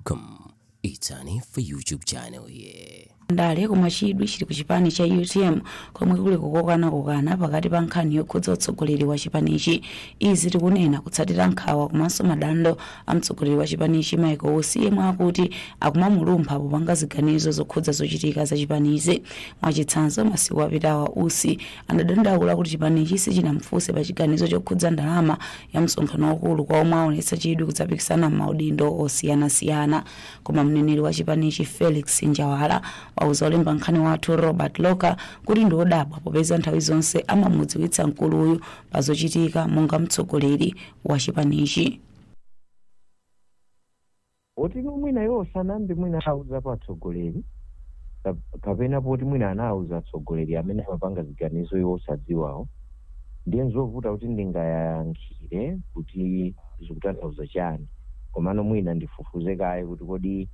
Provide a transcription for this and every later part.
Welcome. It's an for YouTube channel here. Ndale koma chidwi chili ku chipani cha UTM komwe kuli kukokanakokana pakati pa nkhani yokhudza utsogoleri wa chipanichi. Izi tikunena kutsatira nkhawa komanso madando a mtsogoleri wa chipanichi Michael Usi, yemwe akuti akumamulumpha popanga ziganizo zokhudza zochitika za chipanichi. Mwachitsanzo, masiku apitawa Usi anadandaula kuti chipanichi sichinamfunse pa chiganizo chokhudza ndalama ya msonkhano waukulu kwa omwe aonetsa chidwi kudzapikisana m'maudindo osiyanasiyana. Koma mneneri wa chipanichi Felix Njawala wauza olemba nkhani wathu Robert Loka kuti ndi wodabwa popeza nthawi zonse amamudziwitsa mkuluyu pa zochitika monga mtsogoleri wa chipanichi. Poti mwina iwo sanambe mwina auzapo atsogoleri kapena poti mwina anauza atsogoleri amene amapanga ziganizo iwo osadziwawo, ndiye nzovuta kuti ndingayankhire kuti zikutanthauza chani. Komano mwina ndifufuze kaye kuti kodi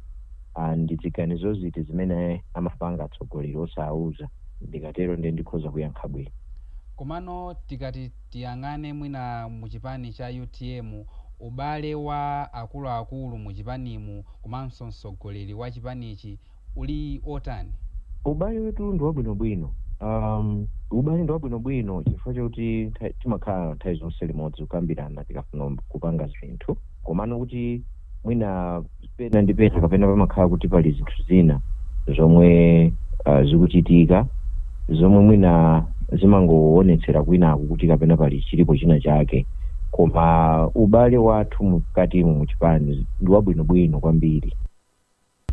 ndi ziganizo ziti zimene amapanga atsogoleri osauza. Ndikatero ndiye ndikhoza kuyankha bwino. Komano tikati tiyang'ane mwina muchipani cha UTM, ubale wa akuluakulu muchipanimu komanso mtsogoleri wa chipanichi uli otani? Ubale wetu ndi wabwinobwino. Ubale ndi wabwinobwino chifukwa chakuti timakhala nthawi zonse limodzi kukambirana tikafuna kupanga zinthu. Komano kuti mwina pena ndi pena kapena pamakhala kuti pali zinthu zina zomwe zikuchitika zomwe mwina zimangoonetsera kwinaku kuti kapena pali chilipo china chake, koma ubale wathu mkatimu muchipani ndi wabwinobwino kwambiri.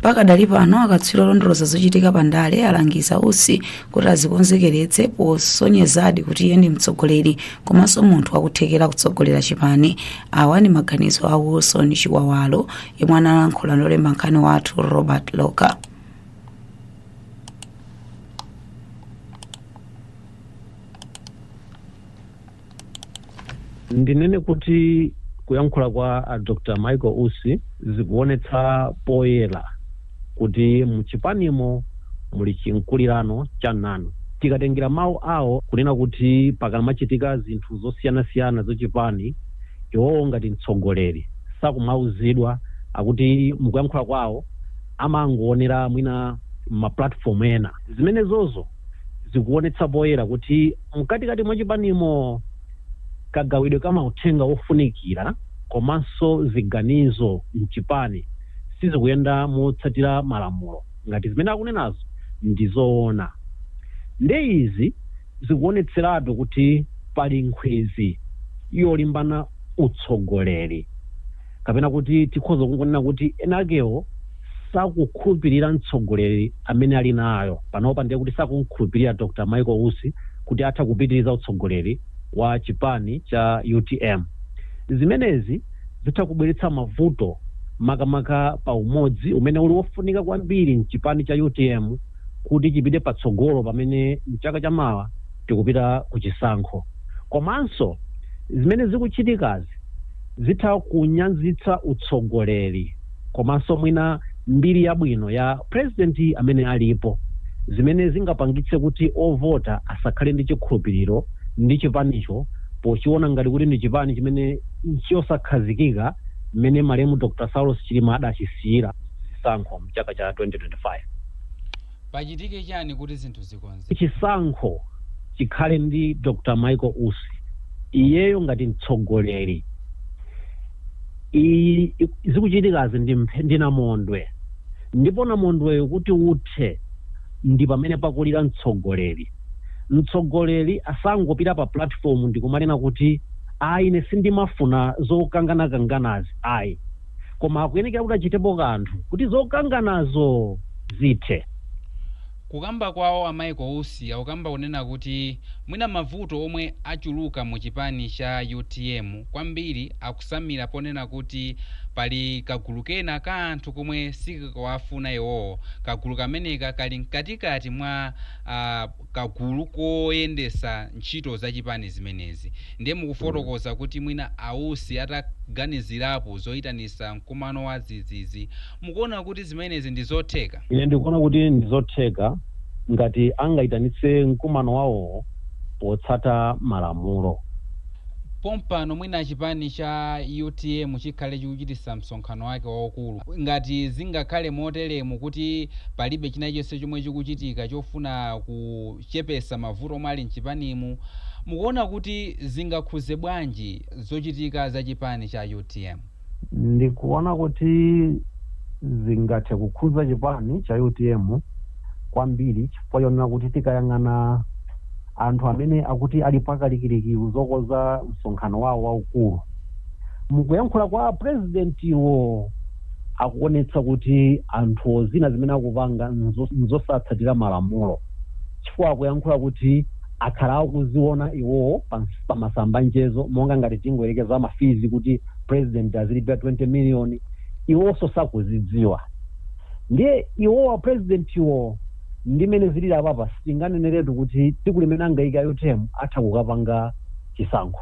Pakadali pano, akatswiri olondoloza zochitika pa ndale alangiza Usi kuti azikonzekeretse posonyezadi kuti iye ndi mtsogoleri komanso munthu wakuthekera kutsogolera chipani. Awa ndi maganizo a Wilson Chiwawalo, yemwe analankhula ndi olemba nkhani wathu Robert Loka. Ndinene kuti kuyankhula kwa a Dr Michael Usi zikuonetsa poyera kuti muchipanimo muli chinkulirano cha nanu. Tikatengera mawu awo kunena kuti pakamachitika zinthu zosiyanasiyana zachipani, iwowo ngati mtsogoleri sakumauzidwa, akuti mukuyankhula kwawo amangoonera mwina maplatform ena. Zimenezozo zikuonetsa poyera kuti mkatikati mwa chipanimo kagawidwe ka mauthenga ofunikira komanso ziganizo mchipani sizikuyenda motsatira malamulo, ngati zimene akunenazo ndizoona. Nde izi zikuonetseratu kuti pali nkhwizi yolimbana utsogoleri, kapena kuti tikhoza kungonena kuti ena akewo sakukhulupirira mtsogoleri amene ali nayo panopa. Ndiye kuti sakumkhulupirira Dr Michael Usi kuti atha kupitiriza utsogoleri wa chipani cha UTM. Zimenezi zitha kubweretsa mavuto, makamaka pa umodzi umene uli wofunika kwambiri mchipani cha UTM kuti chipite patsogolo pamene mchaka chamawa tikupita ku chisankho. Komanso zimene zikuchitikazi zitha kunyazitsa utsogoleri komanso mwina mbiri yabwino ya president amene alipo, zimene zingapangitse kuti ovota asakhale ndi chikhulupiriro ndi chipanicho pochiona ngati kuti ndi chipani chimene chosakhazikika mmene malemu Dr Saulos Chilima adachisiyira zisankho mchaka cha 2025. Pachitike chani kuti zinthu zikonze? Chisankho chikhale ndi Dr Michael Usi iyeyo ngati mtsogoleri. Iyi zikuchitikazi ndi namondwe, ndipo namondweyo kuti uthe ndi pamene pakulira mtsogoleri. Mtsogoleri asangopita pa platform ndikumanena kuti ayi, ine sindimafuna zokanganakanganazi, ayi, koma akuyenekera kuti achitepo kanthu kuti zokanganazo zithe. Kukamba kwawo a Michael Usi akukamba kunena kuti mwina mavuto omwe achuluka mu chipani cha UTM kwambiri akusamira ponena kuti pali kagulu kena ka anthu komwe sikakawafuna iwowo. Kagulu kameneka kali mkatikati mwa kagulu koyendesa ntchito za chipani zimenezi. Ndiye mukufotokoza kuti mwina Ausi ataganizirapo zoyitanisa mkumano wa dzidzidzi, mukuona kuti zimenezi ndi zotheka? Ine ndikuona kuti ndi zotheka ngati angayitanitse mkumano wawowo potsata malamulo. Pompano mwina chipani cha UTM chikhale chikuchitisa msonkhano wake waukulu. Ngati zingakhale moteremu kuti palibe china chonse chomwe chikuchitika chofuna kuchepesa mavuto omwe ali mchipanimu, mukuona kuti zingakhuze bwanji zochitika za chipani cha UTM? Ndikuona kuti zingathe kukhuza chipani cha UTM kwambiri, chifukwa chonena kuti tikayang'ana anthu amene akuti ali pakalikiliki kuzokoza msonkhano wawo waukulu, mukuyankhula kwa purezidentiwo akuonetsa kuti anthu zina zimene akupanga nzosatsatira malamulo, chifukwa akuyankhula kuti akhala akuziona iwowo pamasamba nchezo, monga ngati tingoyerekeza ma fees kuti president azilipira 20 million, iwonso sakuzidziwa. Ndiye iwowa presidentiwo ndimene zilili apapa, sitinganeneretu kuti tsiku limene angayika UTM atha kukapanga chisankho,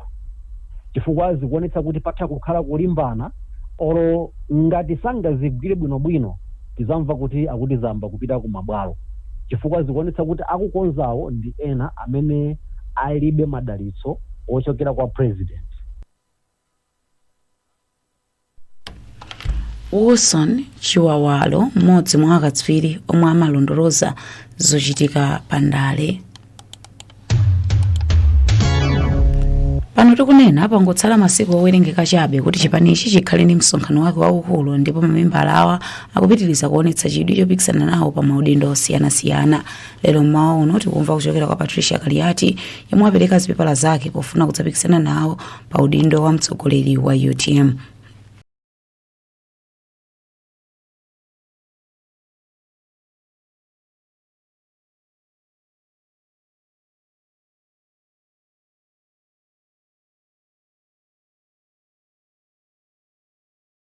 chifukwa zikuonetsa kuti patha kukhala kulimbana. Olo ngati sangazigwire bwinobwino, tizamva kuti akuti zamba kupita ku mabwalo, chifukwa zikuonetsa kuti akukonzawo ndi ena amene alibe madalitso ochokera kwa president. Wilson Chiwawalo, mmodzi mwa akatswiri omwe amalondoloza zochitika pandale. Pano tikunena pangotsala masiku owerengeka chabe kuti chipanichi chikhale ndi msonkhano wake waukulu, ndipo mamembala awa akupitiriza kuonetsa chidwi chopikisana nawo pa maudindo osiyanasiyana. Lero mmawa uno tikumva kuchokera kwa Patricia Kaliati, yemwe apereka zipepala zake pofuna kudzapikisana nawo pa udindo wa mtsogoleri wa UTM.